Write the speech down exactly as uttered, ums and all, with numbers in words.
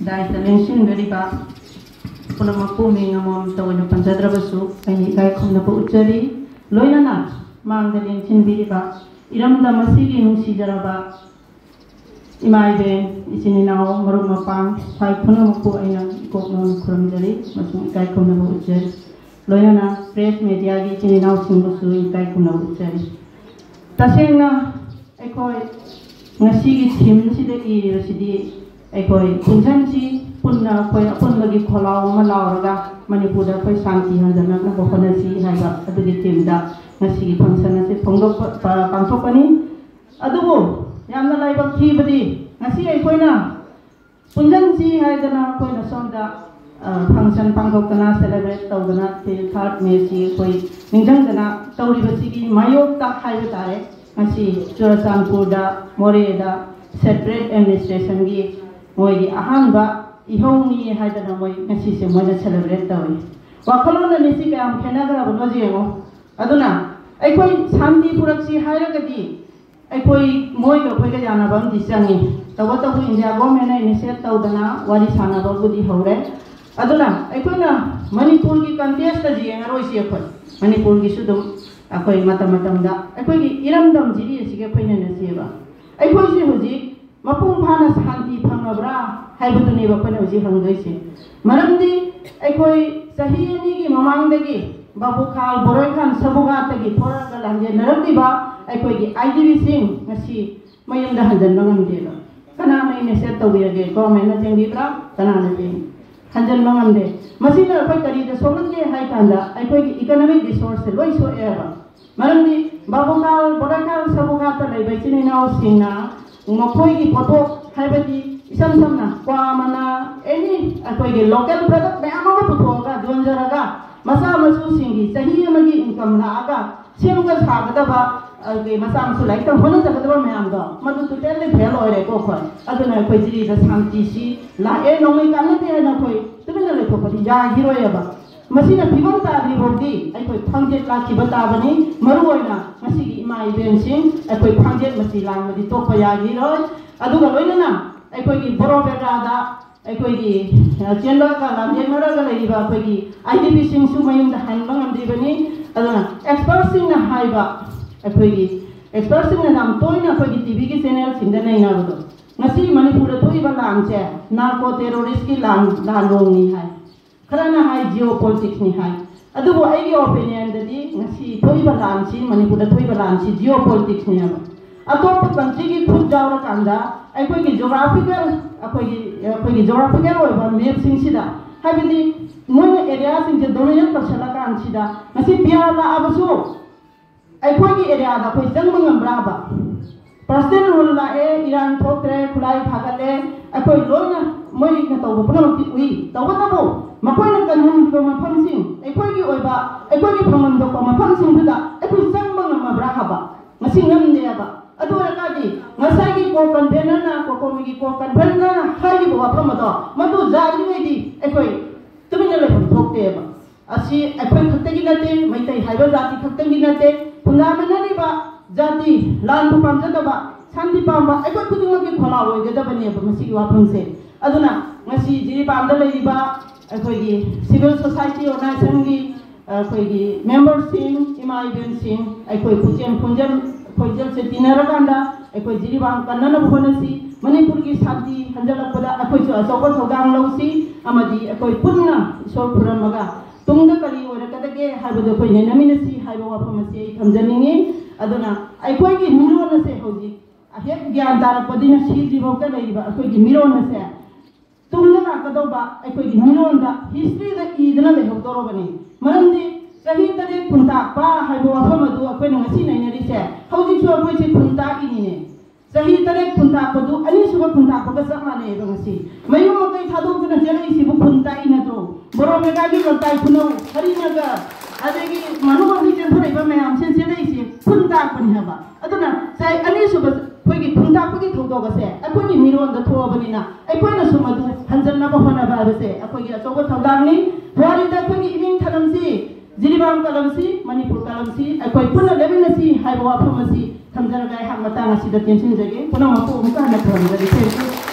ꯂꯥꯏꯗ ꯂꯦꯡꯁꯤꯟꯕꯤꯔꯤꯕ ꯄꯨꯝꯅꯃꯛꯄꯨ ꯃꯤꯡ ꯑꯃꯃꯝꯇ ꯑꯣꯏꯅ ꯄꯟꯖꯗ꯭ꯔꯕꯁꯨ ꯑꯩꯅ ꯏꯀꯥꯏ ꯈꯨꯝꯅꯕ ꯎꯠꯆꯔꯤ꯫ ꯂꯣꯏꯅꯅ ꯃꯥꯡꯗ ꯂꯦꯡꯁꯤꯟꯕꯤꯔꯤꯕ ꯏꯔꯝꯗꯝ ꯑꯁꯤꯒꯤ ꯅꯨꯡꯁꯤꯖꯔꯕ ꯏꯃꯥ ꯏꯕꯦꯟ, ꯏꯆꯤꯟ ꯏꯅꯥꯎ, ꯃꯔꯨꯞ ꯃꯄꯥꯡ, ꯁ꯭ꯋꯥꯏ ꯄꯨꯝꯅꯃꯛꯄꯨ ꯑꯩꯅ ꯏꯀꯣꯛ ꯅꯧꯅ ꯈꯨꯔꯨꯝꯖꯔꯤ ꯑꯃꯁꯨꯡ ꯏꯀꯥꯏ ꯈꯨꯝꯅꯕ ꯎꯠꯆꯔꯤ꯫ ꯂꯣꯏꯅꯅ ꯄ꯭ꯔꯦꯁ ꯃꯦꯗꯤꯌꯥꯒꯤ ꯏꯆꯤꯟ ꯏꯅꯥꯎꯁꯤꯡꯕꯨꯁꯨ ꯏꯀꯥꯏ ꯈꯨꯝꯅꯕ ꯎꯠꯆꯔꯤ꯫ ꯇꯁꯦꯡꯅ ꯑꯩꯈꯣꯏ ꯉꯁꯤꯒꯤ ꯊꯤꯝꯁꯤꯗ ꯏꯔꯤꯕꯁꯤꯗꯤ ꯑꯩꯈꯣꯏ ꯄꯨꯟꯁꯤꯟꯁꯤ, ꯄꯨꯟꯅ ꯑꯩꯈꯣꯏ ꯑꯄꯨꯟꯕꯒꯤ ꯈꯣꯜꯂꯥꯎ ꯑꯃ ꯂꯥꯎꯔꯒ ꯃꯅꯤꯄꯨꯔꯗ ꯑꯩꯈꯣꯏ ꯁꯥꯟꯇꯤ ꯍꯟꯖꯤꯜꯂꯛꯅꯕ ꯍꯣꯠꯅꯁꯤ ꯍꯥꯏꯕ ꯑꯗꯨꯒꯤ ꯊꯤꯝꯗ ꯉꯁꯤꯒꯤ ꯐꯪꯁꯟ ꯑꯁꯤ ꯐꯣꯡꯗꯣꯛꯄ, ꯄ-, ꯄꯥꯡꯊꯣꯛꯄꯅꯤ꯫ ꯑꯗꯨꯕꯨ ꯌꯥꯝꯅ ꯂꯥꯏꯕꯛ ꯊꯤꯕꯗꯤ ꯉꯁꯤ ꯑꯩꯈꯣꯏꯅ ꯄꯨꯟꯁꯤꯟꯁꯤ ꯍꯥꯏꯗꯅ ꯑꯩꯈꯣꯏꯅ ꯁꯣꯝꯗ, ꯑ, ꯐꯪꯁꯟ ꯄꯥꯡꯊꯣꯛꯇꯅ, ꯁꯦꯂꯦꯕ꯭ꯔꯦꯠ ꯇꯧꯗꯅ, ꯇꯤꯜ ꯊꯥꯔꯠ ꯃꯦꯁꯤ ꯑꯩꯈꯣꯏ ꯅꯤꯡꯁꯤꯡꯗꯅ ꯇꯧꯔꯤꯕꯁꯤꯒꯤ ꯃꯥꯌꯣꯛꯇ ꯍꯥꯏꯕ ꯇꯥꯔꯦ, ꯉꯁꯤ ꯆꯨꯔꯆꯥꯟꯄꯨꯔꯗ, ꯃꯣꯔꯦꯗ ꯁꯦꯄꯔꯦꯠ ꯑꯦꯗꯃꯤꯅꯤꯁꯇ꯭ꯔꯦꯁꯟꯒꯤ ꯃꯣꯏꯒꯤ ꯑꯍꯥꯟꯕ ꯏꯍꯧꯅꯤ ꯍꯥꯏꯗꯅ ꯃꯣꯏ ꯉꯁꯤꯁꯦ ꯃꯣꯏꯅ ꯁꯦꯂꯦꯕ꯭ꯔꯦꯠ ꯇꯧꯏ꯫ ꯋꯥꯈꯜꯂꯣꯟ ꯑꯅꯤꯁꯤ ꯀꯌꯥꯝ ꯈꯦꯠꯅꯈ꯭ꯔꯕꯅꯣ ꯌꯦꯡꯉꯣ꯫ ꯑꯗꯨꯅ ꯑꯩꯈꯣꯏ ꯁꯥꯟꯇꯤ ꯄꯨꯔꯛꯁꯤ ꯍꯥꯏꯔꯒꯗꯤ ꯑꯩꯈꯣꯏ ꯃꯣꯏꯒ ꯑꯩꯈꯣꯏꯒ ꯌꯥꯅꯕ ꯑꯃꯗꯤ ꯆꯪꯉꯤ꯫ ꯇꯧꯕꯇꯕꯨ ꯏꯟꯗꯤꯌꯥ ꯒꯣꯔꯃꯦꯟꯅ ꯏꯅꯤꯁꯤꯌꯦꯠ ꯇꯧꯗꯅ ꯋꯥꯔꯤ ꯁꯥꯟꯅꯕꯕꯨꯗꯤ ꯍꯧꯔꯦ꯫ ꯑꯗꯨꯅ ꯑꯩꯈꯣꯏꯅ ꯃꯅꯤꯄꯨꯔꯒꯤ ꯀꯟꯇꯦꯛꯁꯇ ꯌꯦꯡꯉꯔꯣꯏꯁꯤ꯫ ꯑꯩꯈꯣꯏ ꯃꯅꯤꯄꯨꯔꯒꯤꯁꯨ ꯑꯗꯨꯝ ꯑꯩꯈꯣꯏ ꯃꯇꯝ ꯃꯇꯝꯗ ꯑꯩꯈꯣꯏꯒꯤ ꯏꯔꯝꯗꯝ ꯖꯤꯔꯤ ꯑꯁꯤꯒ ꯑꯩꯈꯣꯏ ꯅꯩꯅꯁꯦꯕ꯫ ꯑꯩꯈꯣꯏꯁꯦ ꯍꯧꯖꯤꯛ ꯃꯄꯨꯡ ꯐꯥꯅ ꯁꯥꯟꯇꯤ ꯐꯪꯉꯕ꯭ꯔꯥ ꯍꯥꯏꯕꯗꯨꯅꯦꯕ ꯑꯩꯈꯣꯏꯅ ꯍꯧꯖꯤꯛ ꯍꯪꯗꯣꯏꯁꯦ꯫ ꯃꯔꯝꯗꯤ ꯑꯩꯈꯣꯏ ꯆꯍꯤ ꯑꯅꯤꯒꯤ ꯃꯃꯥꯡꯗꯒꯤ ꯕꯥꯕꯨꯈꯥꯜ, ꯕꯣꯔꯣꯏꯈꯥꯜ, ꯁꯕꯨꯒꯥꯠꯇꯒꯤ ꯊꯣꯔꯛꯑꯒ ꯂꯥꯟꯖꯦꯟꯅꯔꯛꯂꯤꯕ ꯑꯩꯈꯣꯏꯒꯤ ꯑꯥꯏ ꯗꯤ ꯕꯤꯁꯤꯡ ꯉꯁꯤ ꯃꯌꯨꯝꯗ ꯍꯟꯖꯤꯟꯕ ꯉꯝꯗꯦꯕ꯫ ꯀꯅꯥꯅ ꯏꯅꯤꯁꯤꯌꯦꯠ ꯇꯧꯕꯤꯔꯒꯦ? ꯒꯣꯔꯃꯦꯟꯅ ꯊꯤꯡꯕꯤꯕ꯭ꯔꯥ? ꯀꯅꯥꯅ ꯊꯤꯡ-, ꯍꯟꯖꯤꯟꯕ ꯉꯝꯗꯦ꯫ ꯃꯁꯤꯅ ꯑꯩꯈꯣꯏ ꯀꯔꯤꯗ ꯁꯣꯛꯍꯟꯒꯦ ꯍꯥꯏ ꯀꯥꯟꯗ ꯑꯩꯈꯣꯏꯒꯤ ꯏꯀꯣꯅꯣꯃꯤꯛ ꯔꯤꯁꯣꯔꯁꯁꯦ ꯂꯣꯏ ꯁꯣꯛꯑꯦꯕ꯫ ꯃꯔꯝꯗꯤ ꯕꯥꯕꯨꯈꯥꯜ, ꯕꯣꯔꯥꯈꯥꯜ, ꯁꯕꯨꯈꯥꯜꯗ ꯂꯩꯕ ꯏꯆꯤꯟ ꯏꯅꯥꯎꯁꯤꯡꯅ ꯃꯈꯣꯏꯒꯤ ꯄꯣꯠꯊꯣꯛ, ꯍꯥꯏꯕꯗꯤ ꯏꯁꯝ ꯁꯝꯅ ꯀ꯭ꯋꯥ ꯃꯅꯥ, ꯑꯦꯅꯤ ꯑꯩꯈꯣꯏꯒꯤ ꯂꯣꯀꯦꯜ ꯄ꯭ꯔꯗꯛ ꯃꯌꯥꯝ ꯑꯃ ꯄꯨꯊꯣꯛꯑꯒ ꯌꯣꯟꯖꯔꯒ ꯃꯆꯥ ꯃꯁꯨꯁꯤꯡꯒꯤ ꯆꯍꯤ ꯑꯃꯒꯤ ꯏꯟꯀꯝ ꯂꯥꯛꯑꯒ ꯁꯦꯝꯒ ꯁꯥꯒꯗꯕ, ꯑꯗꯒꯤ ꯃꯆꯥ ꯃꯁꯨ ꯂꯥꯏꯔꯤꯛ ꯇꯝ ꯍꯣꯠꯅꯖꯒꯗꯕ ꯃꯌꯥꯝꯗꯣ ꯃꯗꯨ ꯇꯣꯇꯦꯜꯂꯤ ꯐꯦꯜ ꯑꯣꯏꯔꯦꯀꯣ ꯑꯩꯈꯣꯏ꯫ ꯑꯗꯨꯅ ꯑꯩꯈꯣꯏ ꯖꯤꯔꯤꯗ ꯁꯥꯟꯇꯤꯁꯤ ꯂꯥꯛꯑꯦ, ꯅꯣꯡꯃꯩ ꯀꯥꯟꯅꯗꯦ ꯍꯥꯏꯅ ꯑꯩꯈꯣꯏ ꯇꯨꯃꯤꯟꯅ ꯂꯩꯊꯣꯛꯄꯗꯤ ꯌꯥꯈꯤꯔꯣꯏꯑꯕ꯫ ꯃꯁꯤꯅ ꯐꯤꯕꯝ ꯇꯥꯗ꯭ꯔꯤ ꯐꯥꯎꯗꯤ ꯑꯩꯈꯣꯏ ꯈ꯭ꯋꯥꯡꯖꯦꯠ ꯂꯥꯛꯈꯤꯕ ꯇꯥꯕꯅꯤ꯫ ꯃꯔꯨꯑꯣꯏꯅ ꯉꯁꯤꯒꯤ ꯏꯃꯥ ꯏꯕꯦꯟꯁꯤꯡ ꯑꯩꯈꯣꯏ ꯈ꯭ꯋꯥꯡꯖꯦꯠ ꯃꯁꯤ ꯂꯥꯡꯕꯗꯤ ꯇꯣꯛꯄ ꯌꯥꯈꯤꯔꯣꯏ꯫ ꯑꯗꯨꯒ ꯂꯣꯏꯅꯅ ꯑꯩꯈꯣꯏꯒꯤ ꯕꯣꯔꯣ ꯕꯦꯒ꯭ꯔꯥꯗ ꯑꯩꯈꯣꯏꯒꯤ ꯆꯦꯟꯕꯒ ꯂꯥꯟꯖꯦꯟꯅꯔꯒ ꯂꯩꯔꯤꯕ ꯑꯩꯈꯣꯏꯒꯤ ꯑꯥꯏ ꯗꯤ ꯄꯤꯁꯤꯡꯁꯨ ꯃꯌꯨꯝꯗ ꯍꯟꯕ ꯉꯝꯗ꯭ꯔꯤꯕꯅꯤ꯫ ꯑꯗꯨꯅ ꯑꯦꯛꯁꯄꯔꯠꯁꯤꯡꯅ ꯍꯥꯏꯕ, ꯑꯩꯈꯣꯏꯒꯤ ꯑꯦꯛꯁꯄꯔꯠꯁꯤꯡꯅ ꯌꯥꯝ ꯇꯣꯏꯅ ꯑꯩꯈꯣꯏꯒꯤ ꯇꯤ ꯚꯤꯒꯤ ꯆꯦꯅꯦꯜꯁꯤꯡꯗ ꯅꯩꯅꯕꯗꯣ, ꯉꯁꯤ ꯃꯅꯤꯄꯨꯔꯗ ꯊꯣꯛꯏꯕ ꯂꯥꯟꯁꯦ ꯅꯥꯔꯀꯣ ꯇꯦꯔꯣꯔꯤꯁꯀꯤ ꯂꯥꯟ, ꯂꯥꯟꯂꯣꯡꯅꯤ ꯍꯥꯏ, ꯈꯔꯅ ꯍꯥꯏ ꯖꯤꯑꯣ ꯄꯣꯂꯤꯇꯤꯛꯁꯅꯤ ꯍꯥꯏ꯫ ꯑꯗꯨꯕꯨ ꯑꯩꯒꯤ ꯑꯣꯄꯤꯅꯤꯌꯟꯗꯗꯤ ꯉꯁꯤ ꯊꯣꯛꯏꯕ ꯂꯥꯟꯁꯤ, ꯃꯅꯤꯄꯨꯔꯗ ꯊꯣꯛꯏꯕ ꯂꯥꯟꯁꯤ ꯖꯤꯑꯣ ꯄꯣꯂꯤꯇꯤꯛꯁꯅꯦꯕ꯫ ꯑꯇꯣꯞꯄ ꯀꯟꯇ꯭ꯔꯤꯒꯤ ꯈꯨꯠ ꯌꯥꯎꯔꯀꯥꯟꯗ ꯑꯩꯈꯣꯏꯒꯤ ꯖꯣꯒ꯭ꯔꯥꯐꯤꯀꯦꯜ, ꯑꯩꯈꯣꯏꯒꯤ, ꯑꯩꯈꯣꯏꯒꯤ ꯖꯣꯒ꯭ꯔꯥꯐꯤꯀꯦꯜ ꯑꯣꯏꯕ ꯃꯦꯞꯁꯤꯡꯁꯤꯗ, ꯍꯥꯏꯕꯗꯤ ꯃꯣꯏꯅ ꯑꯦꯔꯤꯌꯥꯁꯤꯡꯁꯦ ꯗꯣꯃꯤꯅꯦꯠ ꯇꯧꯁꯜꯂꯀꯥꯟꯁꯤꯗ ꯉꯁꯤ ꯄꯤ ꯑꯥꯔ ꯂꯥꯛꯑꯕꯁꯨ ꯑꯩꯈꯣꯏꯒꯤ ꯑꯦꯔꯤꯌꯥꯗ ꯑꯩꯈꯣꯏ ꯆꯪꯕ ꯉꯝꯕ꯭ꯔꯥꯕ? ꯄꯔꯁꯅꯦꯜ ꯔꯨꯜ ꯂꯥꯛꯑꯦ, ꯏꯔꯥꯡ ꯊꯣꯛꯇ꯭ꯔꯦ, ꯈꯨꯠꯂꯥꯏ ꯊꯥꯒꯠꯂꯦ, ꯑꯩꯈꯣꯏ ꯂꯣꯏꯅ ꯃꯣꯏꯅ ꯇꯧꯕ ꯄꯨꯝꯅꯃꯛꯇꯤ ꯎꯏ꯫ ꯇꯧꯕꯇꯕꯨ ꯃꯈꯣꯏꯅ ꯀꯟꯍꯟꯈꯤꯕ ꯃꯐꯝꯁꯤꯡ, ꯑꯩꯈꯣꯏꯒꯤ ꯑꯣꯏꯕ, ꯑꯩꯈꯣꯏꯒꯤ ꯐꯪꯐꯝ ꯊꯣꯛꯄ ꯃꯐꯝꯁꯤꯡꯗꯨꯗ ꯑꯩꯈꯣꯏ ꯆꯪꯕ ꯉꯝꯃꯕ꯭ꯔꯥ ꯍꯥꯏꯕ? ꯉꯁꯤ ꯉꯝꯗꯦꯕ꯫ ꯑꯗꯨ ꯑꯣꯏꯔꯒꯗꯤ ꯉꯁꯥꯏꯒꯤ ꯀꯣ ꯀꯟꯚꯦꯅꯔꯅ, ꯀꯣꯀꯣꯃꯤꯒꯤ ꯀꯣ ꯀꯟꯚꯦꯅꯔꯅ ꯍꯥꯏꯈꯤꯕ ꯋꯥꯐꯝ ꯑꯗꯣ, ꯃꯗꯨ ꯌꯥꯔꯤꯉꯩꯗꯤ ꯑꯩꯈꯣꯏ ꯇꯨꯃꯤꯟꯅ ꯂꯩꯐꯝ ꯊꯣꯛꯇꯦꯕ꯫ ꯑꯁꯤ ꯑꯩꯈꯣꯏ ꯈꯛꯇꯒꯤ ꯅꯠꯇꯦ, ꯃꯩꯇꯩ ꯍꯥꯏꯕ ꯖꯥꯇꯤ ꯈꯛꯇꯒꯤ ꯅꯠꯇꯦ, ꯈꯨꯟꯗꯥꯃꯤꯟꯅꯔꯤꯕ ꯖꯥꯇꯤ, ꯂꯥꯟꯕꯨ ꯄꯥꯝꯖꯗꯕ, ꯁꯥꯟꯇꯤ ꯄꯥꯝꯕ ꯑꯩꯈꯣꯏ ꯈꯨꯗꯤꯡꯃꯛꯀꯤ ꯈꯣꯜꯂꯥꯎ ꯑꯣꯏꯒꯗꯕꯅꯦꯕ ꯃꯁꯤꯒꯤ ꯋꯥꯐꯝꯁꯦ꯫ ꯑꯗꯨꯅ ꯉꯁꯤ ꯖꯤꯔꯤꯕꯥꯝꯗ ꯂꯩꯔꯤꯕ ꯑꯩꯈꯣꯏꯒꯤ ꯁꯤꯚꯤꯜ ꯁꯣꯁꯥꯏꯇꯤ ꯑꯣꯔꯒꯅꯥꯏꯖꯦꯁꯟꯒꯤ, ꯑꯩꯈꯣꯏꯒꯤ ꯃꯦꯝꯕꯔꯁꯤꯡ, ꯏꯃꯥ ꯏꯕꯦꯟꯁꯤꯡ, ꯑꯩꯈꯣꯏ ꯄꯨꯛꯆꯦꯜ ꯈꯣꯟꯖꯦꯜ, ꯈꯣꯟꯖꯦꯜꯁꯦ ꯇꯤꯟꯅꯔꯀꯥꯟꯗ ꯑꯩꯈꯣꯏ ꯖꯤꯔꯤꯕꯥꯝ ꯀꯟꯅꯅꯕ ꯍꯣꯠꯅꯁꯤ꯫ ꯃꯅꯤꯄꯨꯔꯒꯤ ꯁꯥꯟꯇꯤ ꯍꯟꯖꯤꯜꯂꯛꯄꯗ ꯑꯩꯈꯣꯏꯁꯨ ꯑꯆꯧꯕ ꯊꯧꯗꯥꯡ ꯂꯧꯁꯤ ꯑꯃꯗꯤ ꯑꯩꯈꯣꯏ ꯄꯨꯟꯅ ꯏꯁꯣꯔ ꯈꯨꯔꯝꯃꯒ ꯇꯨꯡꯗ ꯀꯔꯤ ꯑꯣꯏꯔꯛꯀꯗꯒꯦ ꯍꯥꯏꯕꯗꯨ ꯑꯩꯈꯣꯏ ꯅꯩꯅꯃꯤꯟꯅꯁꯤ ꯍꯥꯏꯕ ꯋꯥꯐꯝ ꯑꯁꯤ ꯑꯩ ꯊꯝꯖꯅꯤꯡꯏ꯫ ꯑꯗꯨꯅ ꯑꯩꯈꯣꯏꯒꯤ ꯃꯤꯔꯣꯜ ꯑꯁꯦ ꯍꯧꯖꯤꯛ ꯍꯦꯛ ꯒ꯭ꯌꯥꯟ ꯇꯥꯔꯛꯄꯗꯒꯤꯅ ꯁꯤꯗ꯭ꯔꯤꯐꯥꯎꯗ ꯂꯩꯔꯤꯕ ꯑꯩꯈꯣꯏꯒꯤ ꯃꯤꯔꯣꯜ ꯑꯁꯦ ꯇꯨꯡꯗ ꯂꯥꯛꯀꯗꯧꯕ ꯑꯩꯈꯣꯏꯒꯤ ꯃꯤꯔꯣꯟꯗ ꯍꯤꯁꯇ꯭ꯔꯤꯗ ꯏꯗꯨꯅ ꯂꯩꯍꯧꯗꯧꯔꯕꯅꯤ꯫ ꯃꯔꯝꯗꯤ ꯆꯍꯤ ꯇꯔꯦꯠ ꯈꯨꯟꯇꯥꯛꯄ ꯍꯥꯏꯕ ꯋꯥꯐꯝ ꯑꯗꯨ ꯑꯩꯈꯣꯏꯅ ꯉꯁꯤ ꯅꯩꯅꯔꯤꯁꯦ, ꯍꯧꯖꯤꯛꯁꯨ ꯑꯩꯈꯣꯏꯁꯦ ꯈꯨꯟꯇꯥꯛꯏꯅꯤꯅꯦ꯫ ꯆꯍꯤ ꯇꯔꯦꯠ ꯈꯨꯟꯇꯥꯛꯄꯗꯨ ꯑꯅꯤꯁꯨꯕ ꯈꯨꯟꯇꯥꯛꯄꯒ ꯆꯞ ꯃꯥꯟꯅꯩꯑꯕ꯫ ꯉꯁꯤ ꯃꯌꯨꯝ ꯃꯀꯩ ꯊꯥꯗꯣꯛꯇꯨꯅ ꯆꯦꯜꯂꯛꯏꯁꯤꯕꯨ ꯈꯨꯟ ꯇꯥꯛꯏ ꯅꯠꯇ꯭ꯔꯣ? ꯕꯣꯔꯣ ꯃꯦꯒꯥꯒꯤ ꯂꯣꯟꯇꯥꯏ ꯈꯨꯅꯧ, ꯍꯔꯤꯅꯒꯔ, ꯑꯗꯒꯤ ꯃꯅꯨꯡꯂꯣꯝꯗꯒꯤ ꯆꯦꯟꯊꯣꯔꯛꯏꯕ ꯃꯌꯥꯝꯁꯤꯅ ꯆꯦꯜꯂꯛꯏꯁꯤ ꯈꯨꯟ ꯇꯥꯛꯄꯅꯤ ꯍꯥꯏꯕ꯫ ꯑꯗꯨꯅ ꯆꯍꯤ ꯑꯅꯤꯁꯨꯕ ꯑꯩꯈꯣꯏꯒꯤ ꯈꯨꯟꯇꯥꯛꯄꯒꯤ ꯊꯧꯗꯣꯛ ꯑꯁꯦ ꯑꯩꯈꯣꯏꯒꯤ ꯃꯤꯔꯣꯟꯗ ꯊꯣꯛꯑꯕꯅꯤꯅ ꯑꯩꯈꯣꯏꯅꯁꯨ ꯃꯗꯨ ꯍꯟꯖꯟꯅꯕ ꯍꯣꯠꯅꯕ ꯍꯥꯏꯕꯁꯦ ꯑꯩꯈꯣꯏꯒꯤ ꯑꯆꯧꯕ ꯊꯧꯗꯥꯡꯅꯤ꯫ ꯋꯥꯔꯤꯗ ꯑꯩꯈꯣꯏꯒꯤ ꯏꯃꯤꯡ ꯊꯔꯝꯁꯤ, ꯖꯤꯔꯤꯕꯥꯝ ꯀꯂꯝꯁꯤ, ꯃꯅꯤꯄꯨꯔ ꯀꯂꯝꯁꯤ ꯑꯩꯈꯣꯏ ꯄꯨꯟꯅ ꯂꯦꯞꯃꯤꯟꯅꯁꯤ ꯍꯥꯏꯕ ꯋꯥꯐꯝ ꯑꯁꯤ ꯊꯝꯖꯔꯒ ꯑꯩꯍꯥꯛ ꯃꯇꯥꯡ ꯑꯁꯤꯗ ꯇꯦꯟꯁꯤꯟꯖꯒꯦ꯫ ꯄꯨꯝꯅꯃꯛꯄꯨ ꯑꯃꯨꯛꯀ ꯍꯟꯅ ꯈꯨꯔꯨꯝꯖꯔꯤ꯫ Thank you꯫